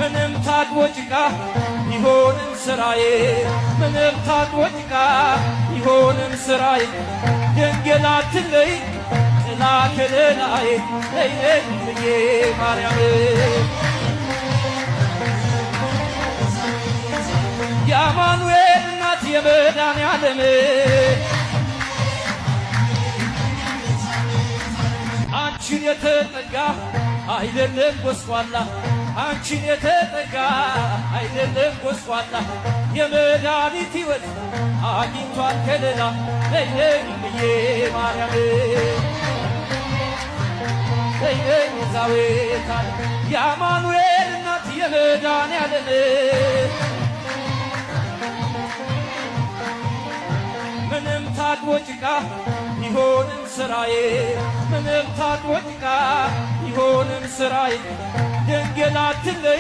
ምንም ታጥቦ ጭቃ ቢሆንም ስራዬ፣ ምንም ታጥቦ ጭቃ ቢሆንም ስራዬ፣ ድንግል አትለይ ጥላ ከለላዬ፣ ነይ ነይ እምዬ ማርያም። የአማኑኤል እናት የመድኃኔዓለም፣ አንቺን የተጠጋ አይደለም ጎስቋላ፣ አንቺን የተጠጋ አይደለም ጎስቋላ፣ የመድኃኒት ሕይወት አግኝቷል ከለላ፣ ነይ ነይ እምዬ ማርያም፣ ነይ ነይ ቤዛዊተ ዓለም፣ የአማኑኤል እናት የመድኃኔዓለም። ምንም ታጥቦ ጭቃ ቢሆንም ስራዬ፣ ምንም ታጥቦ ጭቃ ቢሆንም ስራዬ፣ ድንግል አትለይ።